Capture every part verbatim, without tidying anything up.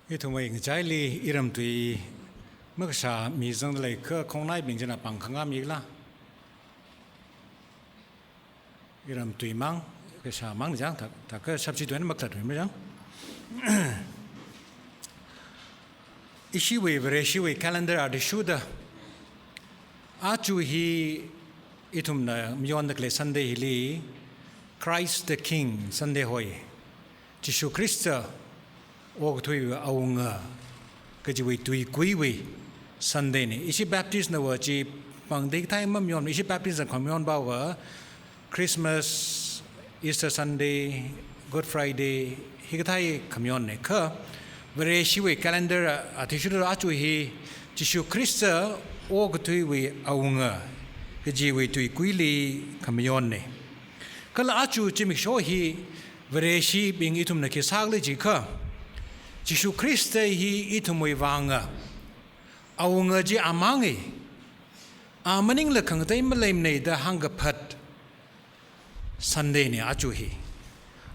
Ithumwui ngachaili iram tui makashā mi zangda leikha khongnaibing china pāng khangam yikla. Iram tui mang, kashā mang jang, thak, thakha shapshi tuina makathat tui majang. Ishiwui, Vareshiwui calendar athishurda, aja hi ithumna mayonda khalei Sunday hili Christ the King Sunday hoi. Jishu Khrista okathuiwui awunga kajiwui tuikuiwui Sunday na. Ishi Baptist nava chi pāngda hikathā mamayon, ishi Baptist na khamayon pava Christmas, Easter Sunday, Good Friday, hikathā khamayon na. Kha Vareshiwui calendar athishurda aja hi Jishu Khrista okathuiwui awunga kajiwui tuikuili khamayon na. Kala aja zimiksho hi Vareshibing ithumna khi sākhala jiakha, Jishu Khrista hi ithumwui vanga awunga chi amang e, a maningla khangatei maleimana da hāngkaphat Sunday na aja hi.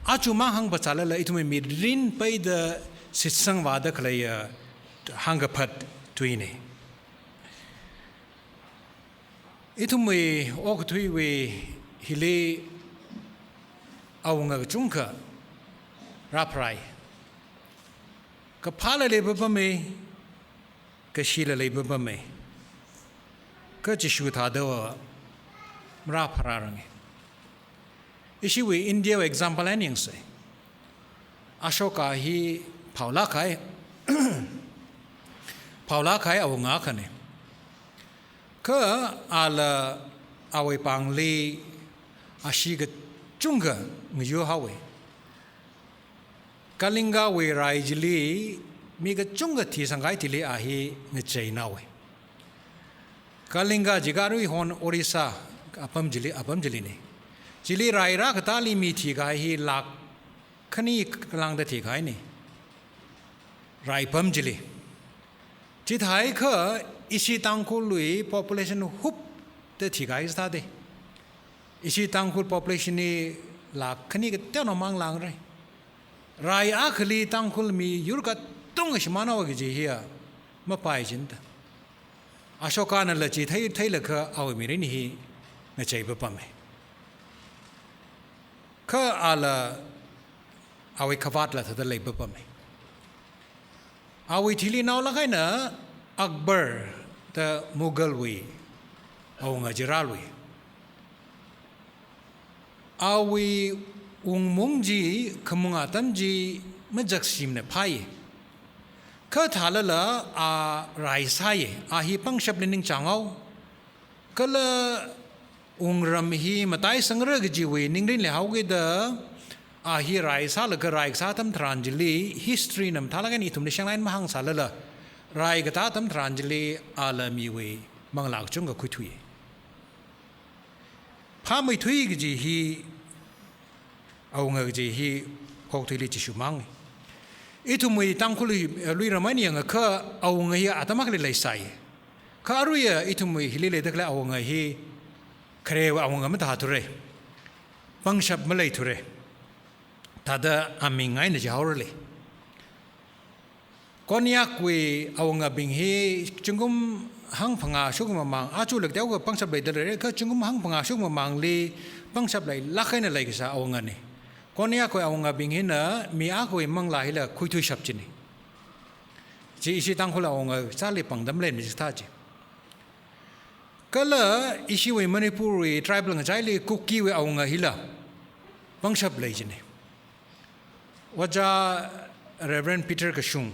Aja mang hāngphat sālala ithumwui mirin peida shitsangvāda khaleiya hāngkaphat tui na. Ithumwui okathuiwui hili awunga kachungkha rāpharai. Kaphāla leipapama, kashila leipapama. Kha Jishu thāda marāphararanga. Ishiwui India wui example eina yangsa. Ashoka hi phaolāk kahai, phaolāk kahai awunga akhana. Kha ala awui pāngli ashee kachungkha ngayur haowa. Kalingawui rai chili mi kachungkha thisangkahai thili a hi ngacheinaowa. Kalinga jiakha aruihon Orissa apam chili, apam chili na. Chili rai rākatāli mi thikahai hi lakh khani kalāngda thikahai na. Rai apam chili. Chithākha ishi Tangkhulwui population hupda thikahai sāda. Ishi Tangkhul population hi lakh khani kateonao mang lāngrai. Rai akhali Tangkhul miyur katonga shimānhaowa kaji hiya mapaichinda. Ashokanala chi thei, theilakha awui mirin hi ngacheipapama. Kha ala awui khavātla thāda leipapama. Awui thili naolāk eina Akbar da Mughal wui awunga chi rālui. Awui wungmung chi, khamung atam chi majakshimana phai. Kha thālala a rai sāya, a hi pangshapli ningchānghao. Kala wungram hi mataisangra kajiwui ningrin leihaokida, a hi rai sālaga rai kasā atam tharan chili, history na mathālāk eina ithumli shanglain mahāngsālala, rai katā atam tharan chili ala miwui manglā kachungkha khuithui. Phāmeithui kaji hi, awunga kaji hi okathuili Jishu mang. Ithumwui Tangkhul, eh, luiram eina yangakha awunga hi atam akhali leisai. Kha aruiya ithumwui hili leida khalei awunga hi kharewui awunga mathāthura. Pangshap maleithura. Thāda aming eina jihaorale. Konyakwui awungabing hi zingkum hangphangā shokmamang, aja lak teokha pangshap leida leira, kha zingkum hangphangā shokmamangli pangshap leilāk eina leikasā awungana. Konyakwui awungabing hina mi akhawui manglā hila khuithuishap china. Chi ishi Tangkhul awunga sāli pāngda maleimana chithā chi. Kala ishiwui Manipurwui tribal ngachaili Kukiwui awunga hila pangshap lei china. Ojā Reverend Peter Kashung,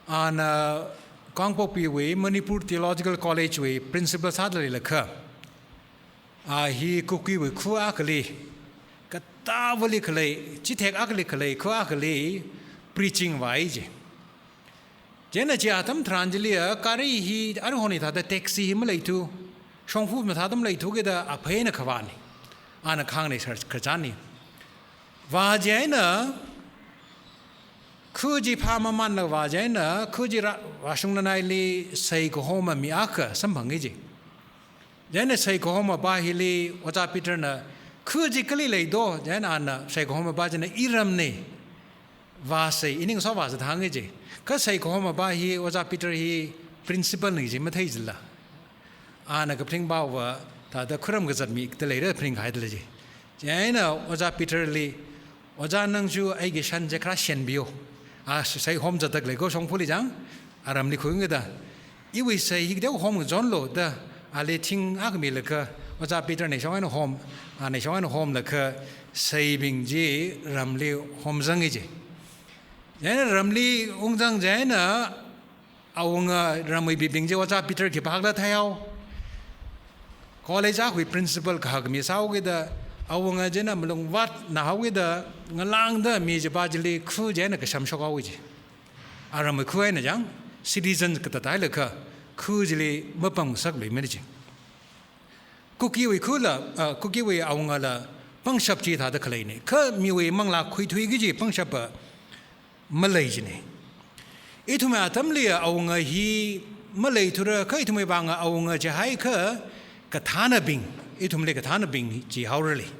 ana Kangpokpiwui Manipur Theological College wui principal sāda leilakha, a hi Kukiwui kha akhali, katāvali khalei, chithek akhali khalei kha akhali preaching vāi chi. Chieina chi atam tharan chiliya gari hi aruihon hi thāda taxi hi maleithu, shongfa mathāda maleithu kida aphei eina khavāna. Ana khāngna sar kachāna. Vā chieina, kha chi phāmamanlaga vā chieina, kha chi rā, vāshungda leili seikahoma mi akha samphanga chi. Chieina seikahomapa hili Ojā Peterna, kha chi kali leido, chieina ana seikahomapa china iramna. vāsei, ining so vāsei thang ji. Kha seikahoma pa hi, Ojā Peter hi principal na ji mathei jila. Ana kaphaning pava, thāda khuram kazat mi khalei da phaning kahai da lei ji. Chieina Ojā Peter li, "Ojā, nang chu aiki shan chi khara shenbiyo. A, seihom zatda khalei ko shongfali chang, aramli khuiungda. Iwui sei hi kateo homzanglu," da ali thing akha milaga, Ojā Peter na shong eina hom, ana shong eina homlaga, seibing chi ramli homzang ji. Chieina ramli ungzang chieina, awunga ramwui mibing chi Ojā Peter khipākhala theihao. College akhawui principal kahak mi sāhaokida, awunga china malung vātnā haokida, ngalāngda mi chipa chili khu chieina kashamshok haowa ji. Aramwui khu eina chang, citizens katātā hailaga, khu chili mapamngasakluimana ji. Kukiwui khula, ah, Kukiwui awungala pangshap chi thāda khaleina. Kha miwui manglā khuithui kaji pangshap pa malei jina. Ithumwui atamli awunga hi maleithura, kha ithumwui vang awunga chihaiakha kathānabing, ithumli kathānabing jihaora lei.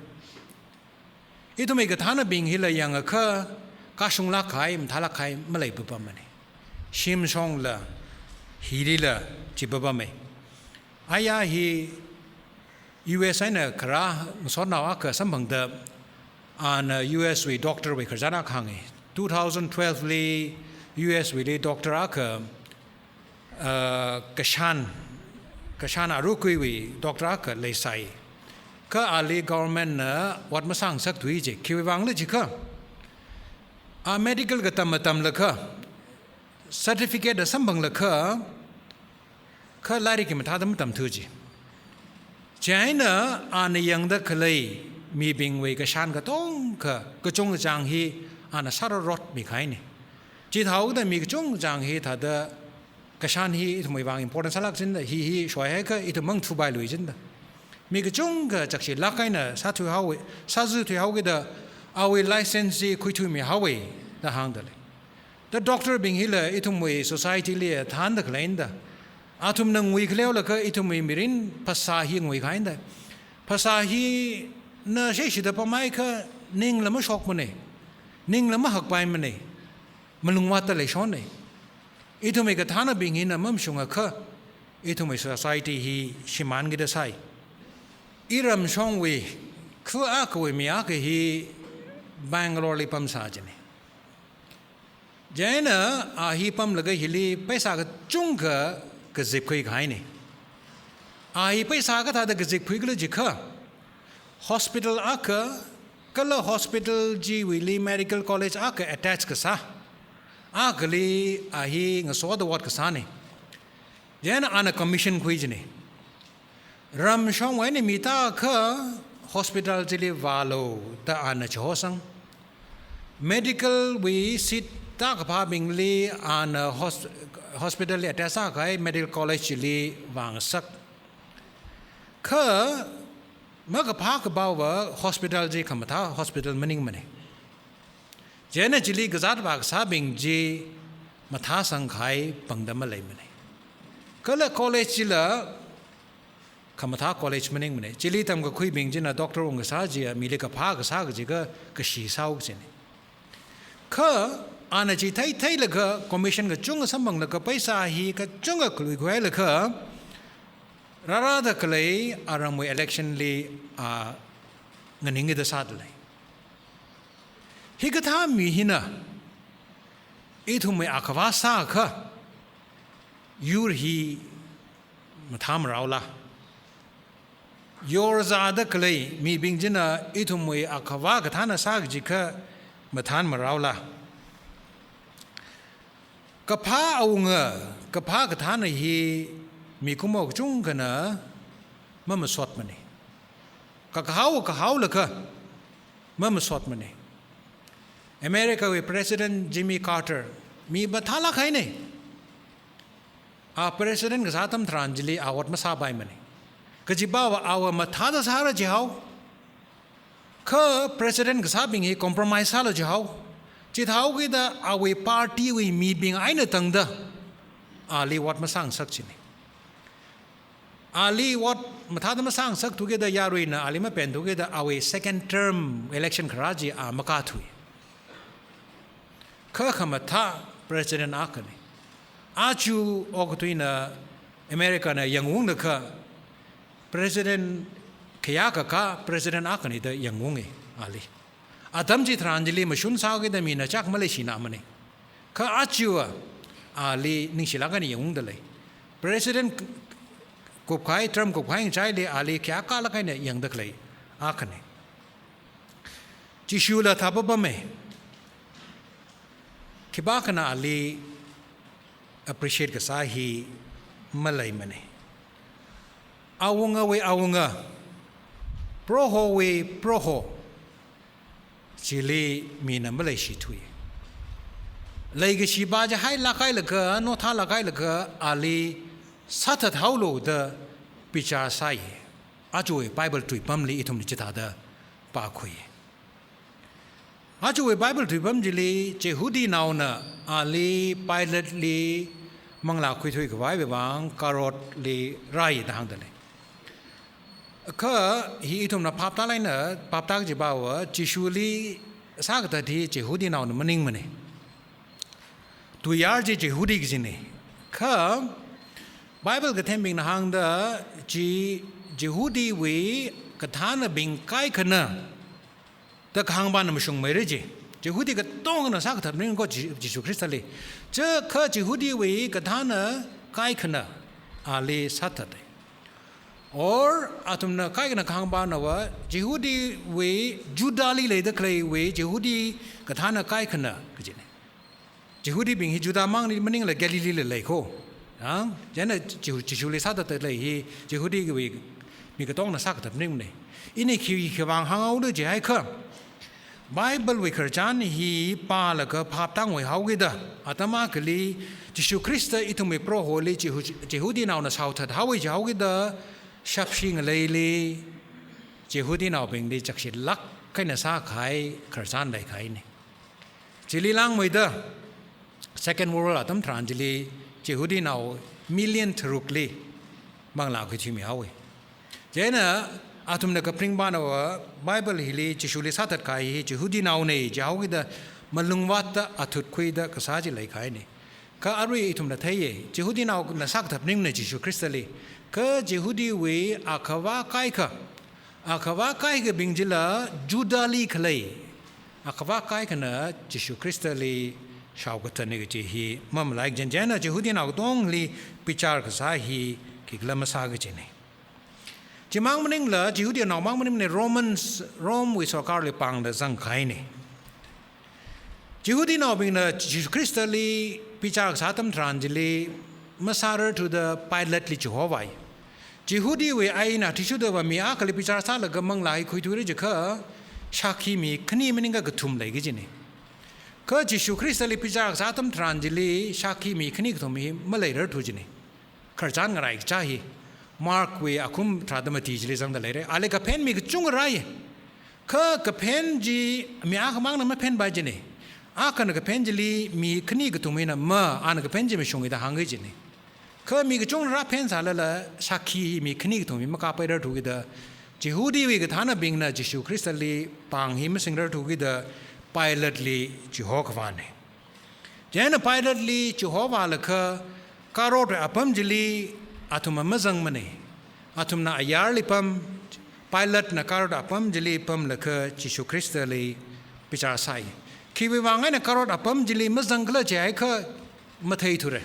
Ithumwui kathānabing hila yangakha, kashunglāk kahai, mathālāk kahai maleipapamana. Shimshongla, hilila, chipapama. Aya hi U S eina khara ngasotnao akha samphangda, ana U S wui doctor wui khararchan akha hānga. Two thousand twelve li U S wuili doctor akha, uh, kashan, kashan arukuiwui doctor akha leisai. Kha ali government na ot masāngasakthui ji. Khiwui vangla jiakha, a medical katam matamlaga, certificate da samphanglaga, kha lairik hi mathāda matamthu ji. Chieina ana yangda khalei mibingwui kashan katonga, kachungkachāng hi ana sārarot mikahaina. Chithāhaoda mi kachungkachāng hi thāda kashan hi ithumwui vang important sālāk jida, hi hi shoihaiakha ithum mangthupailui jida. Mi kachungkha chakshilāk eina sāthuihaowa, sāzuthuihaokida awui license chi khuithuimihaowa da hāngda lei. Da doctor bing hila ithumwui society li thānda khaleina da. Athumna nguikhaleolaga ithumwui mirin phasā hi nguikahaina da. Phasā hina sheshida pamhaiakha ningla mashokmana. Ningla mahakpaimana. Malung vātda leishonna. Ithumwui kathānabing hina mamashungakha, ithumwui society hi shimānkida sai. Iram shongwui khu akhawui mi akha hi Bangalore li pamsā jina. Chieina a hi pamlaga hili paisa kachungkha kazipkhui kahaina. A hi paisa kathāda kazipkhuikhala jiakha, hospital akha, kala hospital chiwuili medical college akha attach kasā akhali a hi ngasoda ot kasāna. Chieina ana commission khui jina. Ramshongwui eina mi tākha hospital chili vālu da ana chihosang. Medical wui seat tākaphābingli ana hos-, hospital li attach sākahai medical college chili vāngasak. Kha makaphā kapava hospital chi khamathā hospital maningmana. Chieina chili kazāt vākasābing chi mathāsangkahai pangda maleimana. Kala college chila khamathā college maningmana. Chili tamkakhuibing china doctor ungkasā chiya mili kaphā kasā kaji kha kashi sāhaoki kajina. Kha ana chi theitheilaga commission kachungkha samphanglaga paisa hi kachungkha khaluikhuihailaga rārada khalei aramwui election li, a, nganingkida sāda lei. Hikathā mi hina ithumwui akhavā sākha yur hi mathāmaraola. Yorzāda khalei mibing china ithumwui akhavā kathāna sā kaji kha mathānmaraola. Kaphā awunga, kaphā kathāna hi mikumo kachungkhana mamasotmana. Kakahao kahaolaga mamasotmana. America wui President Jimmy Carter mi mathālāk kahaina. A President kasā atam tharan chili a ot masāpaimana. Kajipava ava mathāda sāra jihao. Kha President kasābing hi compromise sālu jihao. Chithāhaokida awui party wui mibing eina tangda ali ot masāngasak jina. Ali ot mathāda masāngasakthukida yaruina ali mapenthukida awui second term election kharā chi a makāthui. Kha khamathā president akhana. Aja okathuina America na yangungda kha president khayā kakā president akhana da yangunga ali. Atam chitharan chili mashun sākida mina chak maleishinamana. Kha aja ali ningshilāk eina yangungda lei. President kupkahai, term kupkahai ngachaili ali khayā kalāk eina yangda khalei akhana. Jishula thāpapama. Khipākhana ali appreciate kasā hi maleimana. Awungawui awunga, Prohowui Proho, chili mina maleishithui. Leikashi pa jihailāk hailaga, nothālāk hailaga, ali sāthat haolu da bichar sāi. Ajawui Bible tuipamli ithumna chithāda pākhui. Ajawui Bible tuipam chili Jihudinaona ali Pilateli manglā khuithui khavai vang karotli rai da hāngda lei. Kha hi ithumna phaptālāk eina, phaptā kajiva Jishuli sākathat hi Jihudinaona maningmana. Tuiyār chi Jihudi kajina. Kha Bible kathembingna hāngda chi Jihudiwui kathānabing kaikhana da kahāng pana mashungmeira chi. Jihudi katongana sākathat maning ko Ji-, Jishu Khristali. Chi kha Jihudiwui kathāna kaikhana ali sāthata. Or athumna kaikhana kahāng panava Jihudiwui, Judahli leida khaleiwui Jihudi kathāna kaikhana kajina. Jihudibing hi Judah mangli maningla Galileela lei ko. Ha? Chieina Jihu-, Jishuli sāthat lei hi Jihudiwui mi katongana sākathat maningmana. Ina khi, khiwui vang hānghaolu jiakha, Biblewui khararchan hi pālaga phaptāngwui haokida, atam akhali Jishu Khrista ithumwui Proholi Jihu-, Jihudinaona shaothat haowa jihaokida, shapshi ngaleili Jihudinaobingli chakshilāk eina sākahai khararchan leikahaina. Chili langmeida Second World War atam tharan chili Jihudinao million tharukli manglā khuithuimi haowa. Chieina athumna kaphaning panava Bible hili Jishuli sāthat kahai hi Jihudinaona jihaokida malungvātda athut khuida kasā chi leikahaina. Kha arui ithumna theiya, Jihudinaona sākathat maningmana Jishu Khristali. Kha Jihudiwui akhava kaikha, akhava kaikhabing chila Judahli khalei akhava kaikhana Jishu Khristali shaokathatna kaji hi mamalai. Chieina Jihudinao katongli bichar kasā hi khikhala masā kajina. Chimang maningla Jihudinao mang maningmana, Romans, Romewui sorkarli pāngda zangkahaina. Jihudinaobingna Jishu Khristali bichar kasā atam tharan chili masārarthuda Pilateli chihovai. Jihudiwui ain athishurdava mi akhali bichar sālaga manglā hi khuithuira jiakha, shākhi mi khani maningakha kathum lei kajina. Kha Jishu Khristali bichar kasā atam tharan chili shākhi mi khani kathum hi maleirarthu kajina. Khararchan ngarai kacha hi Markwui akhum tharāda mati chili zangda leira. Ali kaphen mi kachungkha rai. Kha kaphen chi mi akhamangna maphenpai kajina. Akhana kaphen chili mi khani kathum hina ma, ana kaphen chi mashunga da hānga kajina. Kha mi kachungkha rāphensālala shākhi mi khani kathum hi makāpairarthu kida, Jihudiwui kathānabingna Jishu Khristali pāng hi masingrarthu kida Pilateli chiho khavāna. Chieina Pilateli chihovālaga karotwui apam chili athumna mazangmana. Athumna ayarli pam, Pilatena karot apam chili pamlaga Jishu Khristali bichar sāi. Khiwui vang eina karot apam chili mazangkhala jiakha matheithura.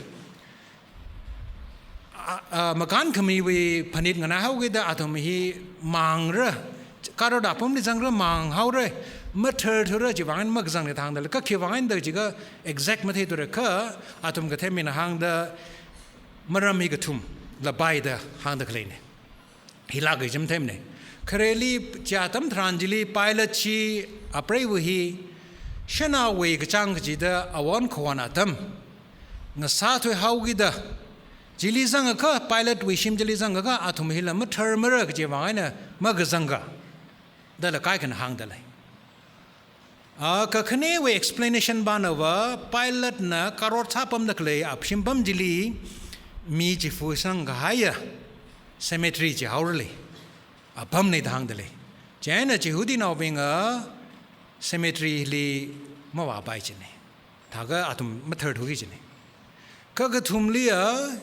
A, a, makānkhamiwui phanit nganāhaokida athum hi māngra, karot apamli zangra mānghaora, matharthura chiwui vang eina makazangna da hāngda lei. Kha khiwui vang eina da jiakha exact matheithura, kha athum kathembingna hāngda maram hi kathumla paida hāngda khaleina. Hila kachim themna. Khareli chi atam tharan chili Pilate chi apreiva hi shanaowui kachāng kachida awon khawon atam ngasāthuihaokida, chili zangakha, Pilatewui shim chili zangakha athum hila matharmara kajiwui vang eina makazanga dala kaikhana hāngda lei. A, kakhanewui explanation panava, Pilatena karot sāpamda khalei ashimpam chili mi chifa sangkahaiya cemetery chihaorali apamna da hāngda lei. Chieina Jihudinaobinga cemeteryli mavāpai kajina. thākha athum matharthuki kajina. Kha kathumliya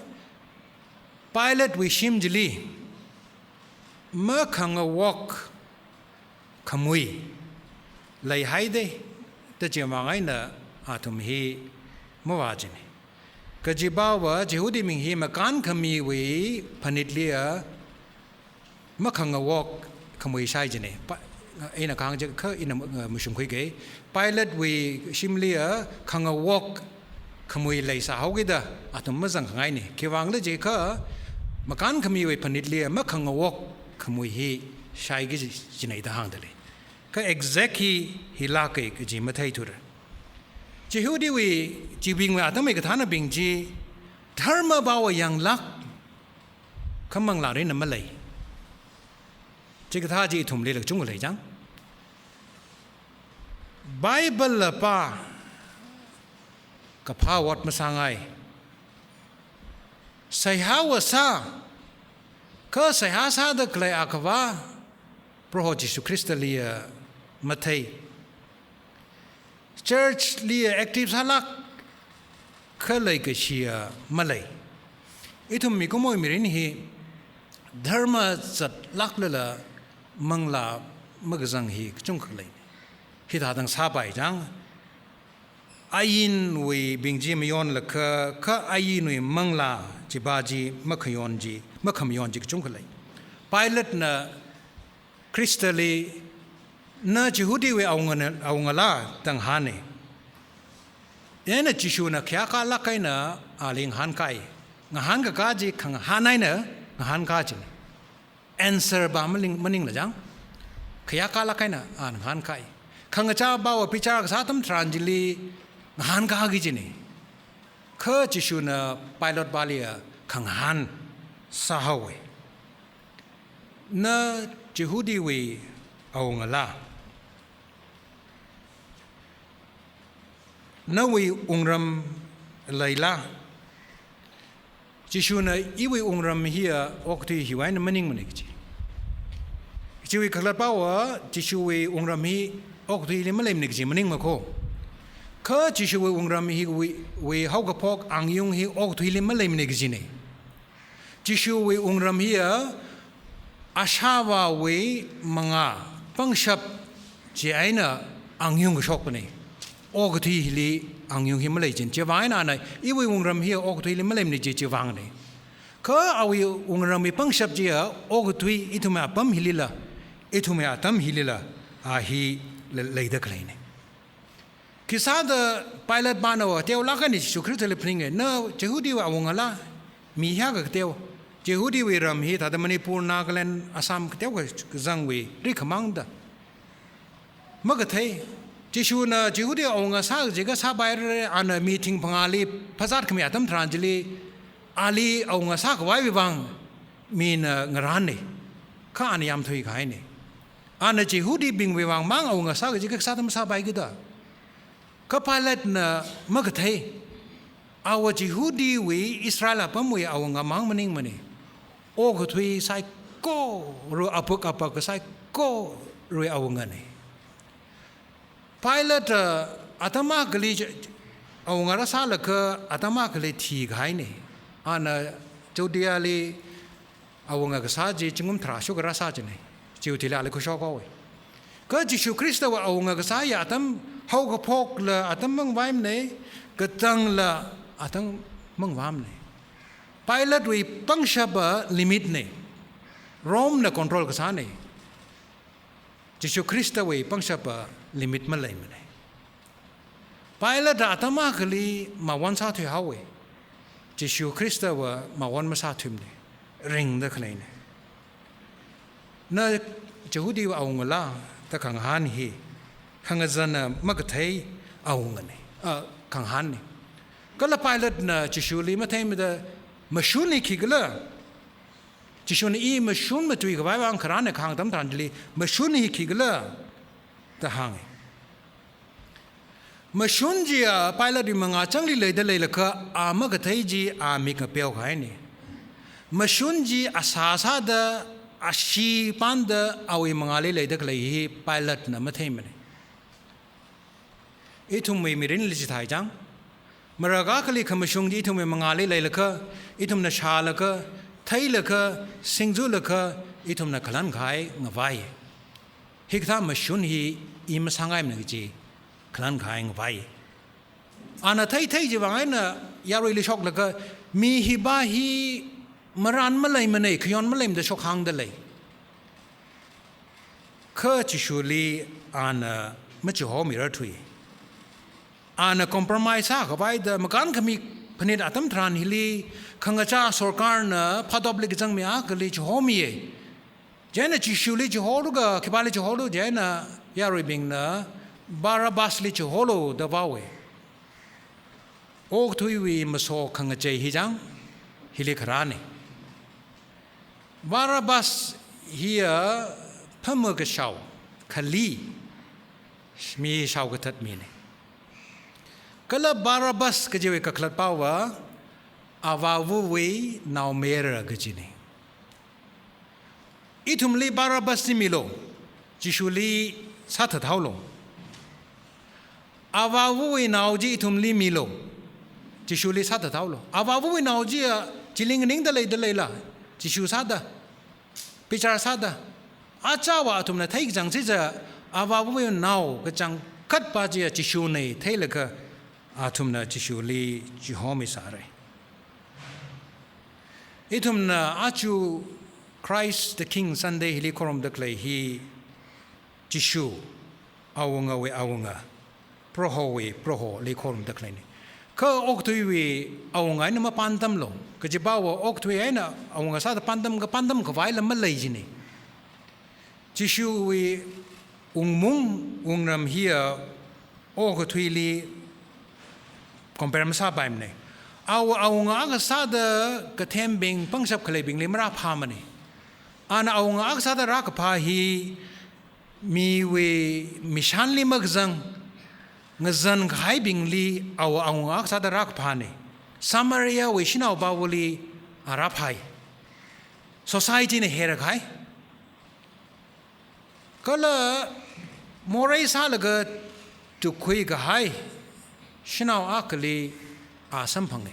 Pilatewui shim chili makhangawok khamui leihaida, da chivāng eina athum hi mavā kajina. Kajipava Jihudibing hi makānkhamiwui phanitliya makhangawok khamui shai kajina. Pa-, ina kahāng chi kha ina, uh, mashungkhuiki. Pilatewui shimliya khangawok khamui leisāhaokida athum mazangkhangaina. Khiwuivāngla jiakha makānkhamiwui phanitliya makhangawok khamui hi shaiki kajina da hāngda lei. Kha exact hi, hilāka kaji matheithura. Jihudiwui, chibingwui atam hikathānabing chi dharma power yanglāk kha manglā eina malei. Chikathā chi ithumlila kachungkha lei chang. Bible la pā, kaphā ot masāngai. Seihāva sā, kha seihā sāda khalei Akhavā Proho Jishu Khristaliya mathei. Church liya active sālāk kha leikashiya malei. Ithum mikumowui mirin hi dharma zatlāklala manglā makazang hi kachungkha lei. Hithāda sāpai chang, ainwui bing chi mayonlakha, kha ainwui manglā chipa chi makhayon chi, makhamayon chi kachungkha lei. Pilatena Khristali, "Na Jihudiwui awungana, awungala?" da ngahāna. Chieina Jishuna khayākālāk eina ali ngahānkai. Ngahānkakā chi khangahān eina ngahānkā kajina. Answer pa maning, maningla chang. Khayākālāk eina ana ngahānkai. Khangachā pava bichar kasā atam tharan chili ngahānkāki kajina. Kha Jishuna Pilate paliya khangahān sāhaowa. "Na Jihudiwui awungala? Nawui wungram leila?" Jishuna iwui wungram hiya okathui hiwui eina maningmana kaji. Chiwui kakhalat pava Jishuwui wungram hi okathuili maleimana kaji maningmako. Kha Jishuwui wungram hiwui, wui haokaphok angayung hi okathuili maleimana kajina. Jishuwui wungram hiya ashāvāwui mangā pangshap chi eina angayung kashokpana. Okathui hili angayung hi malei kajina. Chiwuivāng eina ana iwui wungram hiya okathuili maleimana kaji chiwuivāngna. Kha awui wungramwui pangshap chiya okathui ithumwui apam hilila, ithumwui atam hilila, a hi le-, leida khaleina. Khisāda Pilate pana va teolāk eina Jishu Khristali phaninga, "Na Jihudiwui awungala? Mi hiyākha kateo? Jihudiwui ram hi thāda Manipur, Nagaland, Assam kateo kazangwui rikhamangda makathei. Jishuna Jihudi awunga sā kaji kasā paira, ana mi thing phangāli phazat khami atam tharan chili ali awunga sākhavaiwui vāng mina ngarāna. Kha ana yamthuikahaina. Ana Jihudibingwui vāng mang awunga sā kaji kasā atam sāpaiki da." Kha Pilatena makathei. Ava Jihudiwui, Israel apamwui awunga mang maningmana. Okathui saikora, apuk apak saikorawui awungana. Pilate, uh, atam akhali ch-, awunga rāsālaga atam akhali thikahaina. Ana Judeali awunga kasā chi zingkum tharā shuk rāsā kajina. Chiwui thili ali khuishok haowa. Kha Jishu Khristawui awunga kasā hiya atam haokaphokla atam mavāmana, katangla atam mavāmana. Pilatewui pangshapa limit na. Romena control kasāna. Jishu Khristawui pangshapa limit maleimana. Pilate atam akhali mawon sāthui haowa. Jishu Khristava mawon masāthuimana. Ringda khaleina. "Na Jihudiwui awungala?" da khangahān hi khangazana makathei awungana. A, khangahānna. Kala Pilatena Jishuli matheimada, "Mashun hi khikhala? Jishuna i mashun matuikhavai vāng kharāna kahāng atam tharan chili, mashun hi khikhala?" da hānga. Mashun chiya Pilatewui mangā changli leida leilakha a makathei chi a mik ngapeokahaina. Mashun chi asā sāda, ashee panda awui mangāli leida khalei hi Pilatena matheimana. Ithumwui mirinli chithāi chang, marākha kali khamashung chi ithumwui mangāli leilakha, ithumna shālakha, theilakha, singzulakha, ithumna khalan kahai ngavai. Hikathā mashun hi i masāngaimana kaji khalan kahai ngavai. Ana theithei chiwui vang eina yaruili shoklaga, mi hiva hi marān maleimana, khayon maleimana da shokhāngda lei. Kha Jishuli ana machihomirarthui. Ana compromise sākhavai da makānkhami phanit atam tharan hili khangachā sorkarna phatopli kazang mi akhali chihomiya. Chieina Jishuli chiholuga, khipāli chiholu chieina yaruibingna Barabbasli chiholu da vāya. Okathuiwui maso khangachei hi chang, hili kharāna. Barabbas hiya phamakashao, khali, mi shaokathat mina. Kala Barabbas kajiwui kakhalat pao va, avāvawui naomayara kajina. Ithumli Barabbas chi milu, Jishuli sāthathaolu. Avāvawui nao chi ithumli milu, Jishuli sāthathaolu. Avāvawui nao chiya chili nganingda leida leila, Jishu sāda, bichar sāda. Achāva athumna theikachang chicha, avāvawui nao kachangkhatva chiya Jishuna theilaga athumna Jishuli chihomisāra. Ithumna aja Christ the King Sunday hili khorumda khalei hi Jishu, awungawui awunga, Prohowui Proholi khorumda khaleina. Kha okathuiwui awunga eina mapāntamlu, kajiva okathui eina awunga sāda pāntam, kapāntam khavaila malei jina. Jishuwui wungmung wungram hiya okathuili compare masāpaimana. Awunga akha sāda kathembing pangshap khaleibingli marāphāmana. Ana awunga akha sāda rākaphā hi miwui mishanli makazang, ngazan kahaibingli awunga akha sāda rākaphāna. Samariawui shanaovali a rāphai. Society na hera kahai. Kala morei sālaga tukhui kahai shanao akhali a samphanga.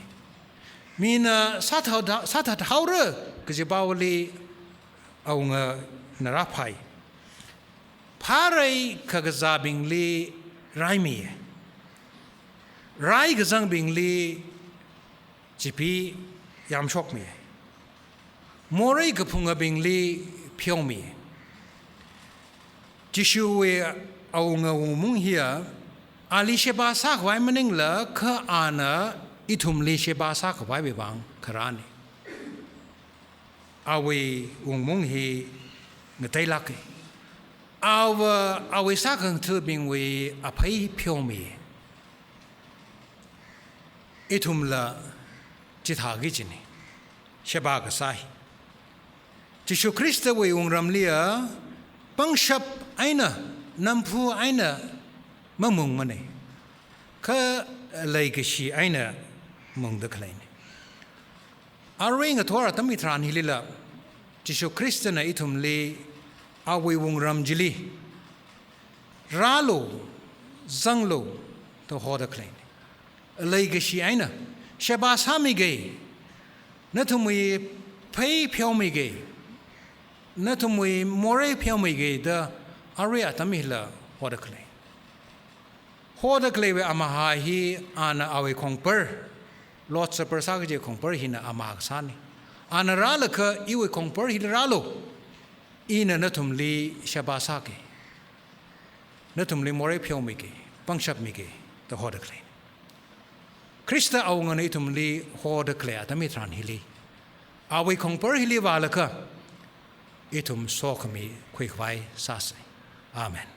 Mina sāthat, sāthathaora kajivali awungana rāphai. Phārei kakazābingli raimi. Rai kazangbingli chipi yamshokmi. Morei kaphungabingli pheomi. Jishuwui awunga wungmung hiya, ali sheba sākhavai maningla kha ana ithumli sheba sākhavaiwui vang kharāna. Awui wungmung hi ngateilāka. Awa, awui sākhangathabingwui aphei pheomi. Ithumla chithāki kajina. Sheba kasā hi. Jishu Khristawui wungramliya pangshap eina, namphu eina mamungmana. Kha leikashi eina mungda khaleina. Arui ngathor atam hitharan hilila, Jishu Khristana ithumli awui wungram chili, rālu, zanglu, da hoda khaleina. Leikashi eina, sheba sāmiga, nathumwui phei pheomiga, nathumwui morei pheomiga da arui atam hila hoda khalei. Hoda khaleiwui amahā hi ana awui khongpar, Lord's Supper sā kaji khongpar hina amahā kasāna. Ana rālaga iwui khongpar hili rālu, ina nathumli sheba sāga, nathumli morei pheomiga, pangshap miga, da hoda khalei. Khrista awungana ithumli hoda khalei atam hitharan hili, awui khongpar hili vālaga, ithum sokhami khuikhavai sāsa. Amen.